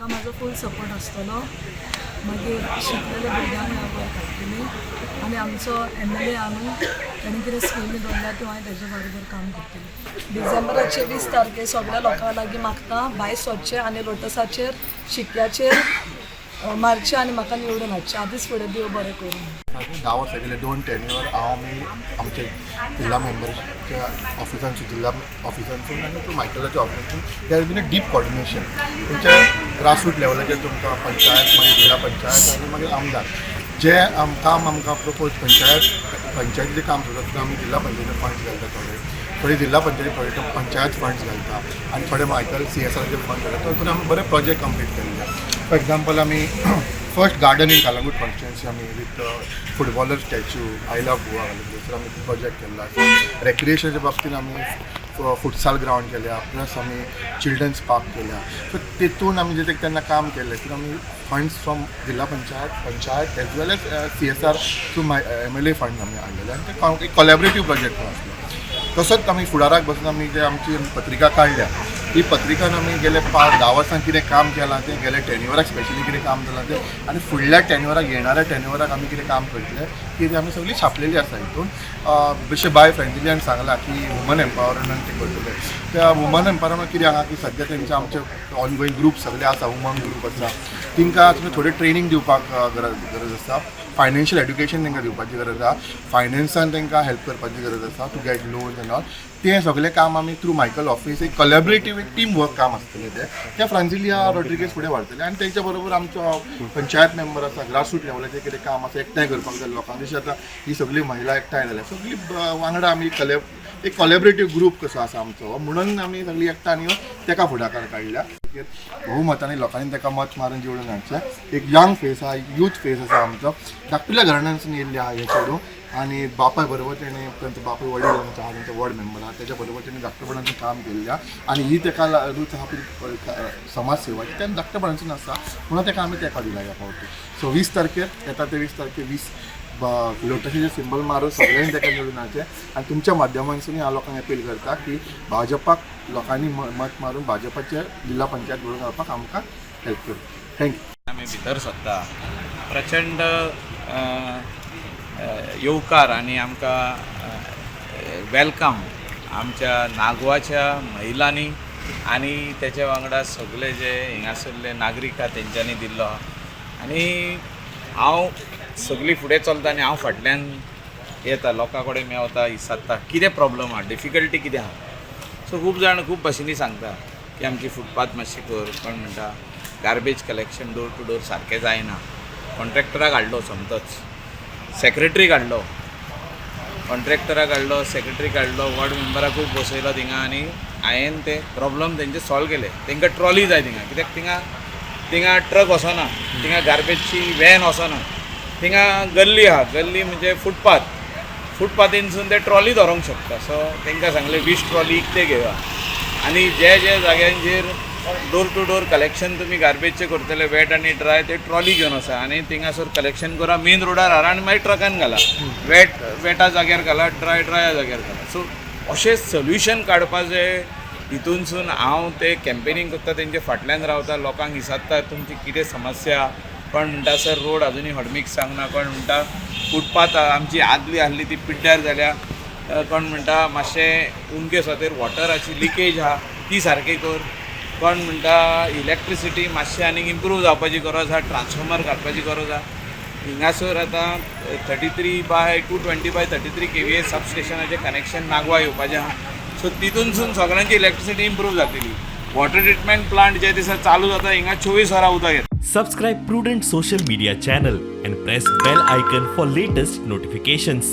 म्हाजो फूल सपोर्ट आसतलो. मागीर शिकलेले भुरग्यांक हांव वयर काडटली आनी आमचो एमएलए न्हू, तेणी कितें स्किमी दवरल्या त्यो हांवें तेजे बरोबर काम करतलें. डिसेंबराचे 20 तारखेर सगळ्या लोकां लागीं मागता, भायर सरचें आनी लोटसाचेर शिक्क्याचेर मारचें आनी म्हाका निवडून हाडचें. आदींच फुडें देव बरें करूं. 10 वर्सां गेले, दोन टेन्युअर हांव आमी आमचे जिल्हा मेंबर्सच्या ऑफिसांसून, जिल्हा ऑफिसांसून आनी थ्रू मायकलाच्या ऑफिसांसून there been a deep coordination. तुमच्या ग्रासरूट लेवलाचेर तुमकां पंचायत, मागीर जिल्हा पंचायत आनी मागीर आमदार, जे काम आमकां प्रपोज पंचायत, पंचायतीचें काम सुद्दां तितून आमी जिल्हा पंचायतीचे फंड्स घालता थोडे, थोडे जिल्हा पंचायती प्रोजेक्ट पंचायत फंड्स घालता आनी थोडे मायकल सीएसआराचे फंड घालता. तितून आमी बरे प्रोजेक्ट कंप्लीट केल्ले. फॉर एक्झाम्पल, आमी first garden in Calangute constituency आमी with footballer statue, "I love Goa" घालून थंयसर आमी प्रोजेक्ट केल्लो आसा. रेक्रिएशनाच्या बाबतीन आमी फुटसाल ग्रावंड केल्या, प्लस आमी चिल्ड्रन्स पार्क केल्या. सो तितून आमी जे तेन्ना काम केल्लें, तितून आमी फंड्स फ्रॉम जिल्हा panchayat, panchayat as well as CSR through my MLA fund आमी हाडलेले आनी ते एक कॉलेबरेटीव प्रोजेक्ट आसलो. तसोच आमी फुडाराक बसून आमी जे आमची पत्रिका काडल्या, ही पत्रिकान आमी गेले 5-10 वर्सां कितें काम केलां तें, गेले टेन्युअराक स्पेशली कितें काम जालां तें आनी फुडल्या टेन्युअराक, येणाऱ्या टेन्युअराक आमी कितें काम करतले की तें आमी सगळी छापलेली आसा. हितून जशें बाय फ्रेंडलीन सांगलां की वुमन एम्पावरमेंट ते करतले, त्या वुमन एम्पावरमेंट कितें आहा की सद्या तेंचे आमचे ऑनगोईंग ग्रूप सगळे आसा, वुमन ग्रूप आसा, तांकां तुमी थोडें ट्रेनींग दिवपाक गरज आसा. फायनान्शियल एड्युकेशन तांकां दिवपाची गरज आसा. फायनान्सान तांकां हेल्प करपाची गरज आसा to get loans and all. तें सगळें काम आमी थ्रू मायकल ऑफिस एक कॉलेबरेटीव, एक टीम वर्क काम आसतलें. तें त्या फ्रांसिलिया रॉड्रिगेज फुडें व्हरतले आनी तेंच्या बरोबर आमचो पंचायत मेंबर आसा. ग्रासरूट लेवलाचेर कितें काम आसा एकठांय करपाक जाय लोकांक. जशें आतां ही सगळी महिला एकठांय जाल्या, सगळी वांगडा आमी एक कॉलेबरेटीव ग्रूप कसो आसा आमचो, म्हणून आमी सगळी एकठांय येवन तेका फुडाकार काडल्या. बहुमतांनी लोकांनी ताका मत मारून निवडून हाडचें. एक यंग फेस आहा, एक यूथ फेस आसा आमचो. धाकटुल्या घराण्यांसून येयल्ले आहा हे चेडूं आनी बापाय बरोबर तेणें, तांचो बापूय वडील आमचो आहा, तांचो वॉर्ड मेंबर आहा, तेच्या बरोबर तेणें धाकटेपणासून काम केल्लें आहा आनी ही तेका रूच आहा पळय समाज सेवाची, तेन्ना धाकटेपणासून आसा म्हणून तेका आमी तेका दिला ह्या फावटी. सो 20 तारखेर येता ते 20 तारखेर 20 लोटसाचें सिंबल मारून सगळ्यांनी तेका निवडून हाडचें. आनी तुमच्या माध्यमांतसून ह्या लोकांक अपील करता की भाजपाक लोकांनी मत मारून भाजपाचे जिल्हा पंचायत घडोवन हाडपाक आमकां हेल्प करूं. Thank you. आमी भितर सरता, प्रचंड अ, अ, येवकार आनी आमकां welcome आमच्या नागवाच्या महिलांनी आनी तेच्या वांगडा सगळे जे हिंगासरले नागरीक आहा तेंच्यांनी दिल्लो आहा. आनी हांव सगळीं फुडें चलता आनी हांव फाटल्यान येता, लोकां कडेन मेवता, विचारता कितें प्रॉब्लम आहा, डिफिकल्टी कितें आहा. सो खूब जाण खूब भाशेंनी सांगता की आमची फुटपाथ मातशी कर. कोण म्हणटा garbage collection door to door सारकें जायना. कॉन्ट्रॅक्टराक हाडलो, सोमतोच सेक्रेटरीक हाडलो, कॉन्ट्रॅक्टराक हाडलो, सेक्रेटरीक हाडलो, वॉर्ड मेंबराकूय बसयलो थिंगा आनी हांवें ते प्रॉब्लम तेंचे सॉल्व केले. तांकां ट्रॉली जाय थिंगा, कित्याक थिंगा थिंगा ट्रक वचना, थिंगा गार्बेजची व्हॅन वचना. थिंगा गल्ली आहा, गल्ली म्हणजे फुटपाथ, फुटपाथीनसून ते ट्रॉली धरोंक शकता. सो तांकां सांगलें, 20 ट्रॉली इकते घेया आनी जे जे जाग्यांचेर डोर टू डोर कलेक्शन तुमी गार्बेजचे करतले, वेट आनी ड्राय, ते ट्रॉली घेवन वचा आनी थिंगासर कलेक्शन करा, मेन रोडार हाडा आनी मागीर ट्रकान घाला. वेट वेटा जाग्यार घाला, ड्राय ड्राया जाग्यार घाला. सो अशें सोल्युशन काडपाचें हितूनसून हांव ते कॅम्पेनींग करता, तेंचे फाटल्यान रावता, लोकांक विचारता तुमची कितें समस्या. कोण म्हणटा सर रोड अजुनूय हॉटमिक्स जावंक ना, कोण म्हणटा फुटपाथ आमची आदली आहली ती पिड्ड्यार जाल्या, कोण म्हणटा मातशें उमके सुवातेर वॉटराची लिकेज आहा ती सारकी कर, कोण म्हणटा इलेक्ट्रिसिटी मातशें आनीक इम्प्रूव जावपाची गरज आहा, ट्रान्सफॉर्मर घालपाची गरज आहा. हिंगासर आतां 33 by 220 by 33 kVA सबस्टेशनाचें connection Nagwa येवपाचें आहा. सो तितूनसून सगळ्यांची इलेक्ट्रिसिटी इम्प्रूव जातली. वॉटर ट्रिटमेंट प्लांट जे दिसा चालू जाता, हिंगा 24 वरां उदक येता. Subscribe Prudent Social Media channel and press bell icon for latest notifications.